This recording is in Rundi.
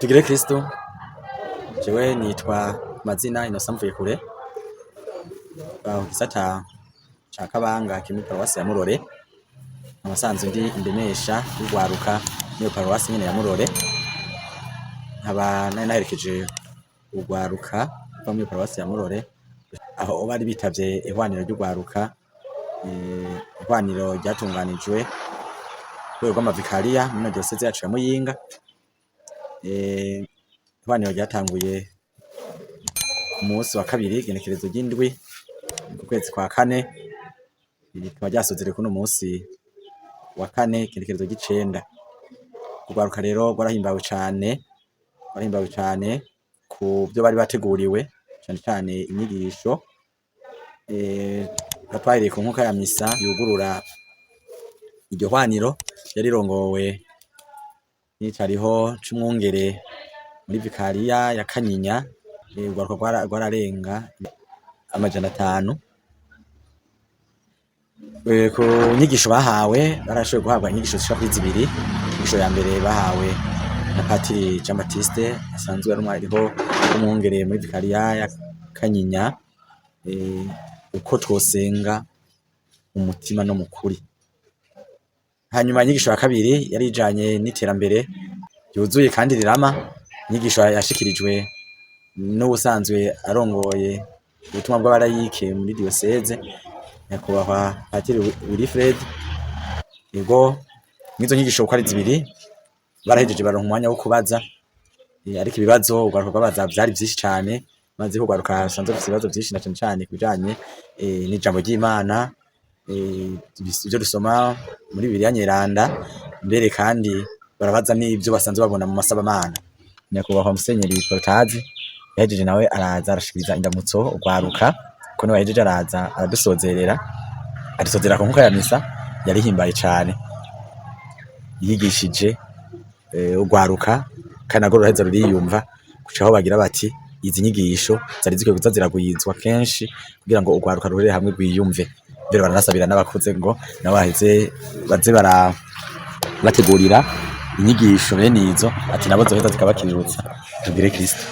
Tugire Kristo. Jewe nitwa mazina Innocent Mvuyekure, aho gisata ca Kabanga kiri muri paruwasi ya Murore. Abasanzwe ndi indemesha y'urwaruka niyo paruwasi nyene ya Murore, nkaba nari naherekeje urwaruka rwo muri paruwasi ya Murore, aho bari bitavye ihwaniro ry'urwaruka, ihwaniro ryatunganijwe rwego rw'amavikariya muri diyoseze yacu ya Muyinga. Ihwaniro ryatanguye ku munsi wa kabiri, igenekerezo ry'indwi ku kwezi kwa kane, rikaba ryasozerewe kuno munsi wa kane, igenekerezo ry'icenda. Urwaruka rero rwarahimbawe cane, rwarahimbawe cane ku vyo bari bateguriwe, cane cane inyigisho. Twahereye ku nkuka ya misa yugurura iryo hwaniro, yarirongowe n'icariho c'umwungere muri vikariya ya Kanyinya. Urwaruka rwararenga 500. Ku nyigisho bahawe, barashoboye guhabwa inyigisho zishika kuri zibiri. Inyigisho ya mbere bahawe na Patiri Jean Baptiste, asanzwe ari umwariho w'umwungere muri vikariya ya Kanyinya, uko twosenga umutima no mukuri. Hanyuma inyigisho ya kabiri yari ijanye n'iterambere ryuzuye kandi rirama, inyigisho yashikirijwe n'uwusanzwe arongoye ubutumwa bw'abarayike muri diyoseze, nyakubahwa Patiri Wilfred. Ego, mwizo nyigisho uko ari zibiri barahejeje baronka umwanya wo kubaza, ariko ibibazo urwaruka rwabaza vyari vyinshi cane, maze ko urwaruka rusanzwe rufise ibibazo vyinshi, na cane cane kubijanye n'ijambo ry'Imana, ivyo dusoma muri Bibiliya Nyeranda, mbere kandi barabaza n'ivyo basanzwe babona mu masabamana. Nyakubahwa Musenyeri Protazi yahejeje nawe araza arashikiriza indamutso urwaruka, ko niwe yahejeje araza aradusozerera, adusozerera ku nkuka ya misa yarihimbaye cane, yigishije urwaruka, kandi narwo ruraheza ruriyumva, gushika aho bagira bati izi nyigisho zari zikwiye kuza ziragwizwa kenshi kugira ngo urwaruka rurere hamwe rwiyumve. Mbere baranasabira n'abakuze ngo nabo baheze baze bategurira inyigisho bene izo, ati nabo zoheza zikabakirirutsa. Tugire Kristo.